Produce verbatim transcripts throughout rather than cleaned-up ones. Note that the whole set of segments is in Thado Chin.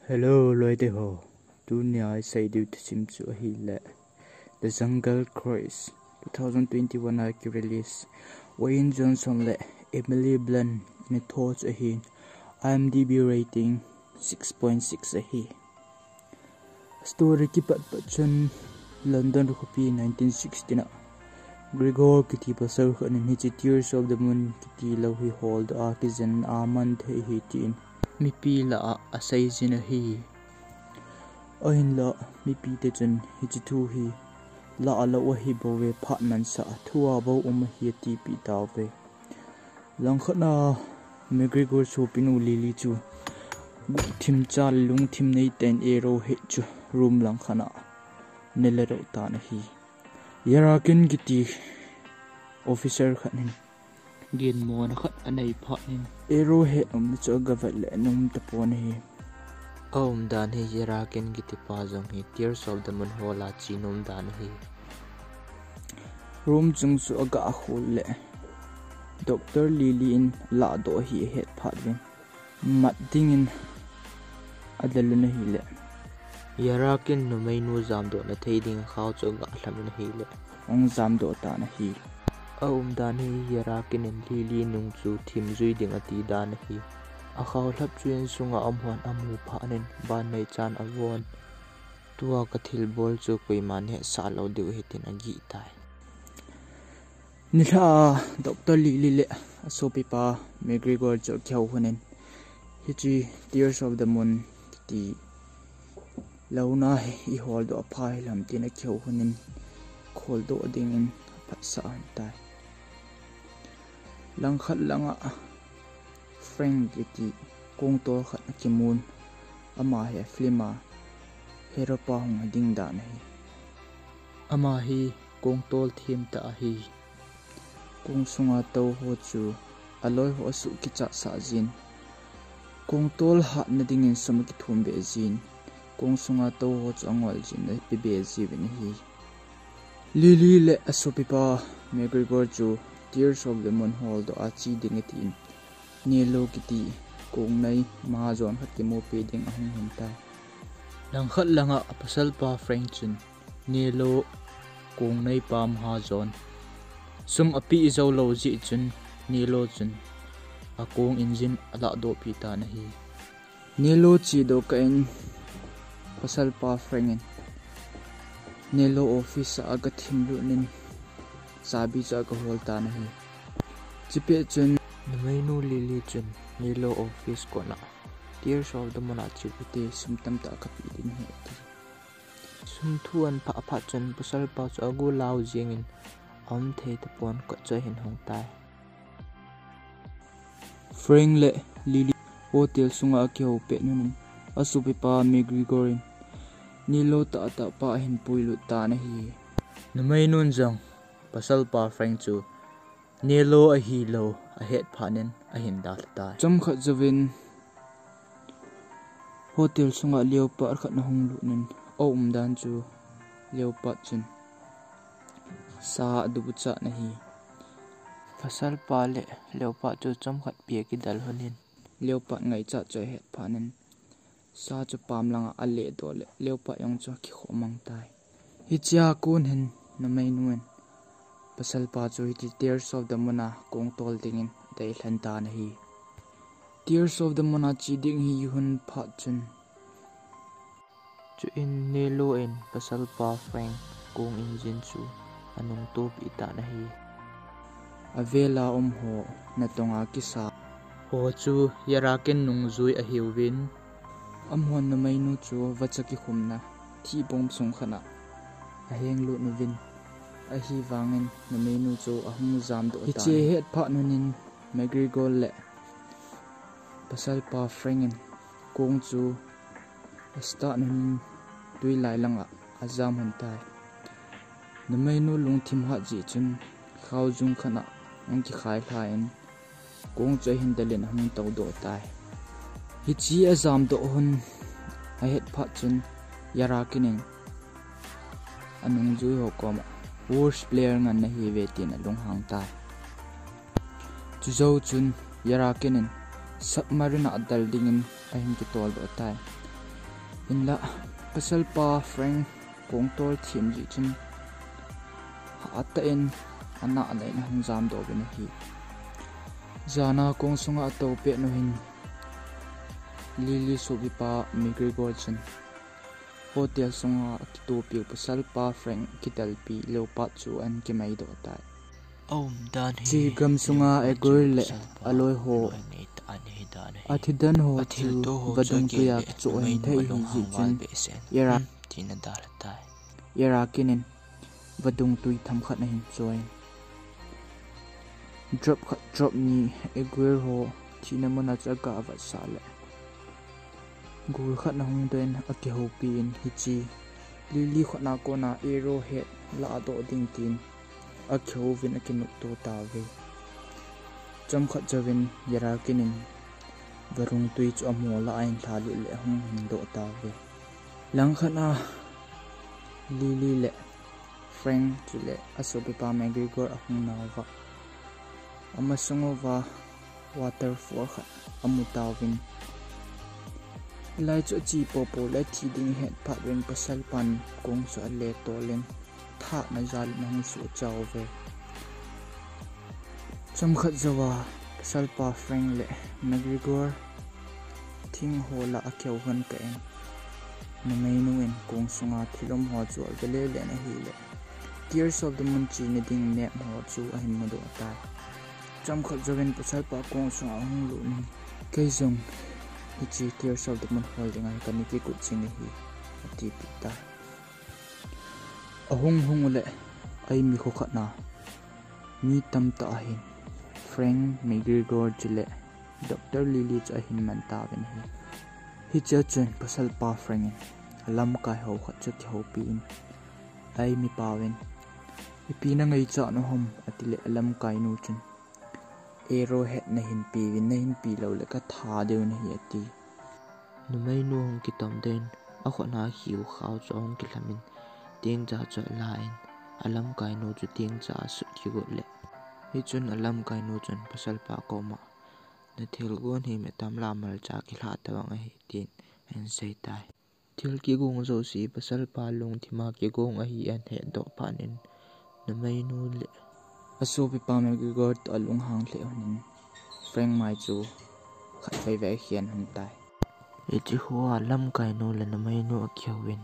Hello, loite ho. Tunia isei diu thusim chu ahile The Jungle Cruise, two thousand twenty-one a ki-release Wayne Johnson le Emily Blunt in atho chu ahin, IMDb rating six point six ahi. Story kipat pat chun London khopi nineteen sixty na Gregor kiti pasal khat in hiche Tears of the Moon kiti lou hi holdoh a kijen a man thei ahi tin mipi lah a aseijin ahi. Ahinla mipite chun hiche thu hi lah lou ahi bouve, phat mansa thu a bou um ahi atipeh tauve. Langkhat na McGregor sopinu Lily chu guhthim cha le lungthim neitah in arrowhead chu room langkhat na ana ladoh tan ahi. Yarakin kiti officer khat in ginmona khat anei phat in arrowhead umna chu agavet le anom tapon ahi. Aumdan hi Yarakin kitipa jong hi Tears of the Moon hol a che nom dan ahi. Room chung chu agakhol le Doctor Lily in alahdoh hi ahet phat uvin mat dingin adalun ahile Yarakin numeinu jamdohna thei ding khao chu agahlam in ahile ahung jamdoh tan ahi. Aumdan hi Yarakin in Lily nung chu thimjui ding ati dan ahi. Akhao lhapchu insunga umhon amu phat in ban neichan avon, tua kathilbol chu koiman hetsah lou diu ahi tin agih tai. Nilhah a Doctor Lily le asopipa McGregor chu akihou lhonin hiche Tears of the Moon kiti louna hi iholdoh apha hilou ham tin akihou lhonin kholdoh dingin aphatsah lhon tai. Langkhat langa Frank kiti kongtol khat akimun, ama hi film a hero pa hung hi ding dan ahi. Ama hi kongtol themtah ahi. Kong sunga tou ho chu aloi ho asuh kichatsah jin, kongtol hatna dingin sum akithum beh jin, kong sunga tou ho chu angol jin ape beh jiuvin ahi. Lily le asopipa McGregor chu Tears of the Moon holdoh a che ding atin Nelo kiti kongnei mahajon khat kimupi ding ahung lhon tai. Langkhat langa apasalpa Frank chun Nelo kongneipa mahajon sum apeh jou lou jeh chun Nelo chun akong engine alahdohpeh tan ahi. Nelo chedoh kah in pasalpa Frank in Nelo office a agathimlut in chabi chu agahol tan ahi. Chupet chun numeinu Lily chun Nelo office kona Tears of the Moon a cheuvinte sum tamtah kapeh ding ahi ati. Sum thu ahin phah phat chun pasalpa chu agulau jengin aumthei tapon kot chu ahin hong tai. Frank le Lily hotel sunga akihou pet un asopipa McGregor in Nelo tahtah pa ahin puilut tan ahi. Numeinun jong pasalpa Frank chu Nelo ahilou ahet phat in ahin dalha tai. Chomkhat jouvin hotel sunga leopard khat ahung lut in aumdan chu leopard chun sa adubuchat in ahi. Pasalpa le leopard chu chomkhat pi akidal lhonin leopard ngaichat chu ahet phat in sa chu pam langa alehdoh le leopard jong chu akikhoh mang tai. Hichea kon hin numeinun pasalpa chu hiti Tears of the Moon a kongtol dingin adeilhen tan ahi. Tears of the Moon a che ding hi ahung phat chun chuin Nelo in pasalpa Frank kong engine chu anungtopeh tan ahi. Avela um ho natonga kisa ho chu Yarakin nungjui ahiuvin, amahon numeinu chu vacha kikhumna thihbom sung khat a ahenglut uvin, ahivangin numeinu chu ahung jamdoh tan ahi. Hiche ahet phat un McGregor le pasalpa Frank in kong chu astart un twilai langa ajam lhon tai. Numeinu lungthim hat jeh chun khaojung khat a ahung kikhailhan kong chu ahin delin ahung toudoh tai. Hiche ajamdoh lhon ahet phat chun Yarakin in anungjui ho koma worst player ngan nahiuve tin alunghang tai. Chujou chun Yarakin in submarine a adal dingin ahin kitoldoh tai. Hinlah, pasalpa Frank kong tol thim jeh chun, hatah in anah neiyin ahung jamdoh uvin ahi. Jana kong sunga atou pet nu hin, Lily sopipa McGregor chun hotel sunga akitopiu pasalpa Frank kitelpi leopard chu ahin kimaidoh tai. Hiche gam sunga Edward le aloi ho athidan ho chu vadung tuiya kichoh ahin thei ahi jeh chun, Yara kinin vadung tui themkhat ahin choiyin, drop khat drop ni Edward ho thina muna chu aga vetsah le, gul khat ahung doh in akihoupi in, hiche Lily khutna kona arrow head lahdoh ding tin akihouvin akinopto tauve. Chomkhat jouvin Yara kinin vadung tui chu amoh lah a ahin lhalut le ahung hingdoh tauve. Langkhat a Lily le Frank chule asopipa McGregor ahung nauva, amasang uva waterfall khat amu tauvin, hilai chu ache poupou le athi ding ahet phat uvin pasalpan kong chu ale tolin, thahna jalin ahung suhchauve. Chomkhat jouva pasalpa Frank le McGregor thing ho lah a akihou lhon kah in, numeinu in kong sunga thil um ho chu ave lele in ahile, Tears of the Moon chena ding map ho chu ahin mudoh tai. Chomkhat jouvin pasalpa kong sunga ahung lut in, kei jong hiche Tears of the Moon hol dinga kana kikut ching ahi, atipeh tai. Ahung hung uleh, aimikho khat na mi tamtah ahin Frank, McGregor chule Doctor Lily chu ahin man tauvin ahi. Hichea chun pasalpa Frank in alamkai ho khat chu akihoupi in, ai mipauvin, ipi nangaichat u ham, atile alamkainu chun, arrow head nahin peuvin, nahin pe loule katha diu nahi, ati. Numeinu hung kitom doh in, akhutna khiu khao chu ahung kilhamin, tengcha chu alan, alamkainu chu tengcha asut kigot le, hichun alamkainu chun pasalpa koma, nathilgon hi mi tamlah malcha kilhah tobang ahi, tin ahin seitai. Thil kigong jouse pasalpa lungthima kigong ahi ahin hetdoh phat in, numeinu le asopipa McGregor toh alunghang lheh lhonin, Frank mai chu khatvei vei akhen lhon tai. Hiche hoa lamkainu le numeinu akihouvin,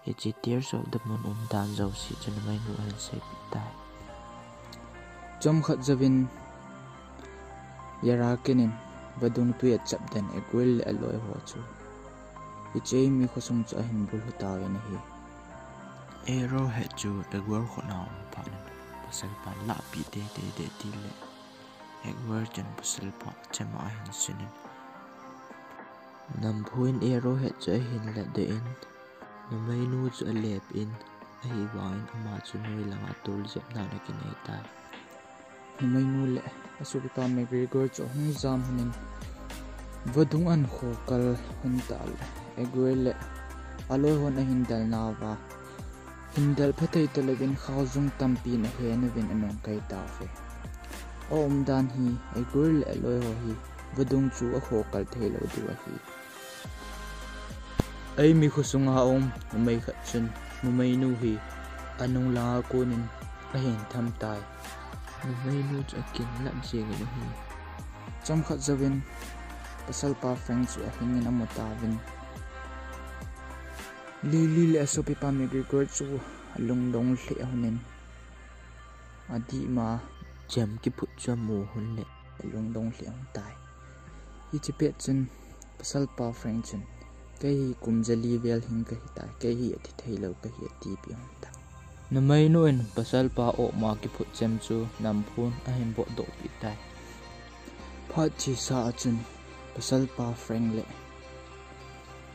hiche Tears of the Moon umdan jouse chu numeinu ahin seipeh tai. Chomkhat jouvin Yara kinin vadung tui achapden Edward le aloiho chu hiche mi khosung chu ahin bulhu tauvin ahi. Arrow head chu Edward khutna um phat in, pasalpan lahpeh teitei ding atile, Edward chun pasalpa chema ahin sunin, namphu in arrow head chu ahin latdoh in, numeinu chu alepin, ahivangin ama chu noi langa toljepnan akinei tai. Numeinu le asopipa McGregor chu ahung jam lhonin, vadung ahin khokal lhon tah le, Edward le aloihon ahin delnauva, hin del phathei talouvin khaojung tampin ahen uvin anungkai tauve. Aumdan hi Edward le aloiho hi vadung chu akhokal theilou diu ahi. Aimi khosunga um numei khat chun numeinu hi anung langa konin ahin tham tai. Numeinu chu akinlah jengin ahi. Chomkhat jouvin pasalpa Frank chu ahingin amu tauvin, Lily le asopipa McGregor chu alungdong lheh lhonin, adihma chem kiphut chu amu lhon le alungdong lheh lhon tai. Hiche pet chun pasalpa Frank chun, kei hi kum jali vel hing kahitai, kei hi athi theilou kahi, atipeh lhon tai. Numeinu in pasalpa oma kiphut chem chu namphun ahin botdohpeh tai. Phat chesa a chun pasalpa Frank le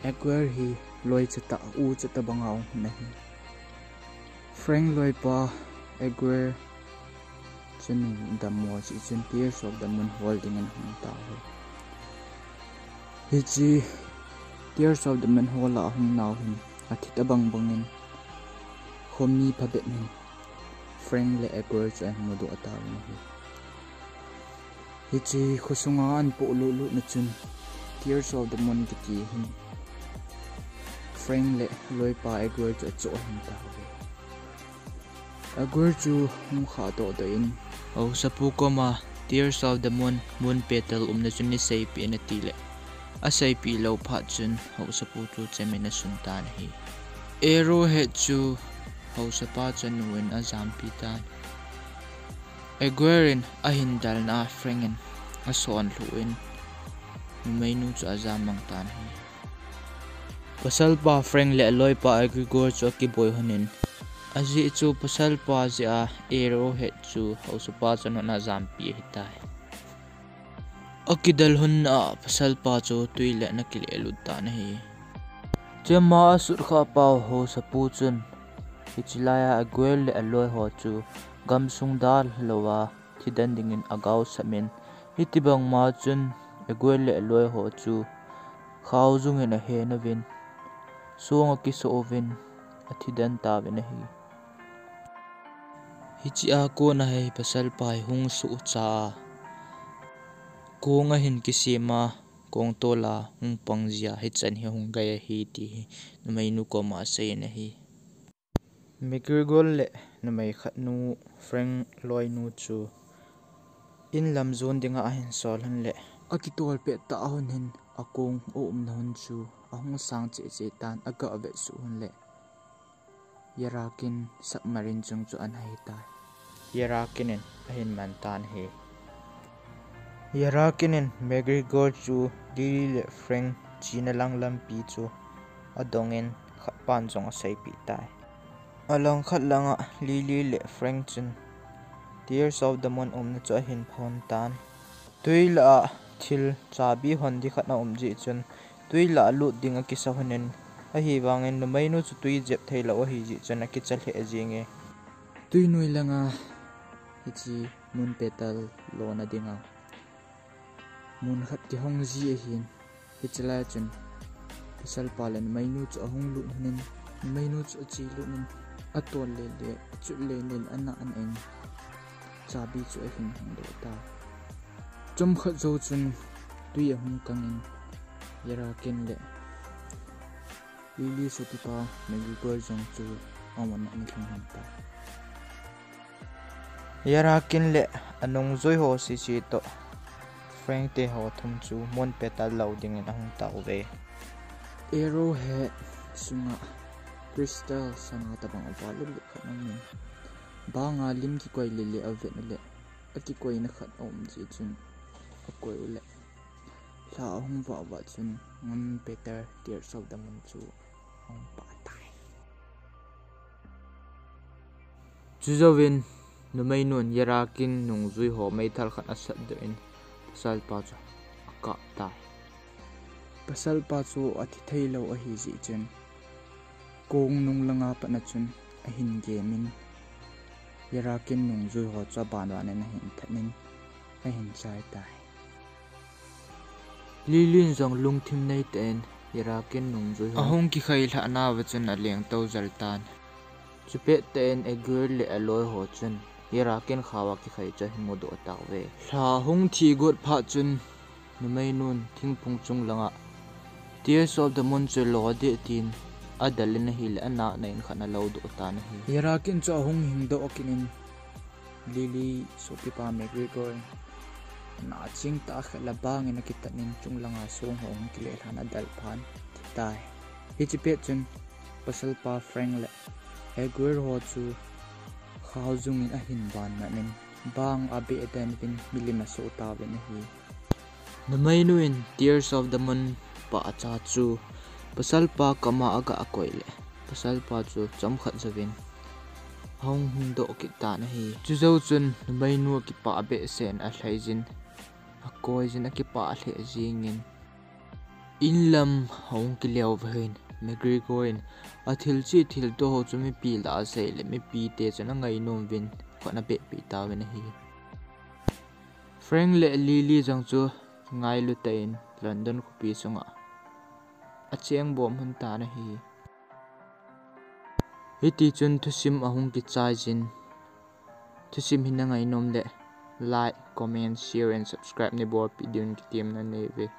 Edward hi loi chatah, u chatah banga um lhon ahi. Frank loipa Edward chu nung dammo jeh chun Tears of the Moon hol dingin ahung tauve. Hiche Tears of the Moon hol a ahung nau hin athi tobang bangin khomi phabep hin Frank le Edward chu ahin mudoh tauvin ahi. Hiche khosunga ahin poh lutlut na chun Tears of the Moon kiti hin Frank le loipa Edward chu achoh hon tauve. Edward chu hung khah doh doh in, haosapu koma Tears of the Moon, Moon Petal umna chu nei seipeh in ati le, aseipeh lou phat chun haosapu chu chemin asun tan ahi. Arrowhead chu haosapa chanu in ajampi tan. Edward in ahin dalna a Frank in asonlhuh in, numeinu chu ajam mang tan ahi. Pasalpa Frank le aloipa Egregor chu akiboi hon in, ajeh chu pasalpa jeh a Arrowhead chu haosapa chanu in ajampi ahitai. Akidal hon a pasalpa chu twi le ana kilehlut tan ahi. Chema asut khah pau haosapu chun, hiche laiya Edward le aloi ho chu gamsung dalha louva thidan dingin agaosap in, hiti bangma chun Edward le aloi ho chu khaojung in ahen uvin, song akisoh uvin, athidan tauvin ahi. Hichea kona hi pasalpa hi hung sohcha a, kong ahin kisem a, kong tol a hung pang jeh a hichan hi hung gai ahi ti hi numeinu koma asei in ahi. Egregor le numei khatnu Frank loinu chu inlam jon dinga ahin sol hon le, akitol pettah hon hin akong aumna hon chu ahung sang cheh cheh tan, agah vetsuh hon le, Yarakin submarine chung chu ana hai tai. Yarakin in ahin man tan ahi. Yarakin in Egregor chu Lily le Frank chena lang lampi chu adong in khatpan jong aseipeh tai. Alangkhat langa Lily le Frank chun Tears of the Moon umna chu ahin phon tan. Twi lah a thil chabi hon ding khat aum jeh chun, twi lah a lut ding akisa hon in, ahivangin numeinu chu twi jep theilou ahi jeh chun akicha lheh jenge. Twinoi langa hiche Moon Petal lona dinga mun khat kihong ji ahin, hiche lai chun pasalpa le numeinu chu ahung lut hon in, numeinu chu ache lut in, aton lele, achut lele, ana ana in, chabi chu ahin hong doh tai. Chomkhat jou chun twi ahung kang in, Yarakin le Lily sopipa Egregor jong chu amun a ana lhung hon tai. Yarakin le anungjui ho sese toh Frank te ho thum chu Moon Petal lo dingin ahung tauve. Arrowhead sunga crystal sana tabang aval lut lut khat aumin, banga lim kikoi lele avet uleh, akikoina khat aum jeh chun akoi uleh, lha ahung vah vah chun Moon Petal, Tears of the Moon chu ahung pah tai. Chujouvin numeinun Yarakin nungjui ho meithal khat asatdoh in, pasalpa chu akap tai. Pasalpa chu athi theilou ahi jeh chun, kong nung langa patna chun ahin gemin, Yarakin nungjui ho chu abanbanin ahin thatin, ahin chai tai. Lilin jong lungthim neitah in Yarakin nungjui ho ahung kikhai lhah nauva chun alengtou jel tan. Chupettah in Egwene le aloi ho chun Yarakin khaova kikhai chu ahin mudoh tauve. Lha hung thi got phat chun numeinun thingphung chung langa Tears of the Moon chu lo ding tin adalin ahileh anahna in khat ana lodoh tan ahi. Yarakin chu ahung hingdoh kinin Lily sopipa Egwene in ana chingtah khat le bangin akitanin chung langa song ho hung kilehna adal phat in athi tai. Hiche pet chun pasalpa Frank le Egwene ho chu khaojung in ahin vannatnin bang abeh den uvin milim asoh tauvin ahi. Numeinu in Tears of the Moon pahcha chu pasalpa kama aga koi leh, pasalpa chu chomkhat jouvin ahung hingdoh kit tan ahi. Chujou chun numeinu akipah behseh in alhaijin, akoijin akipah lheh jengin, inlam ahung kileo vahin, Egwene in athil cheh thilto ho chu mipi lah a asei leh mipite chun angainom uvin khat ana behpeh tauvin ahi. Frank le Lily jong chu ngailutah in London khopi sunga achengbom hon tan ahi. Hitichun thusim ahung kichaijin, thusim hi nangainom leh like, comment, share and subscribe neibolpeh diuvin kitemna neive.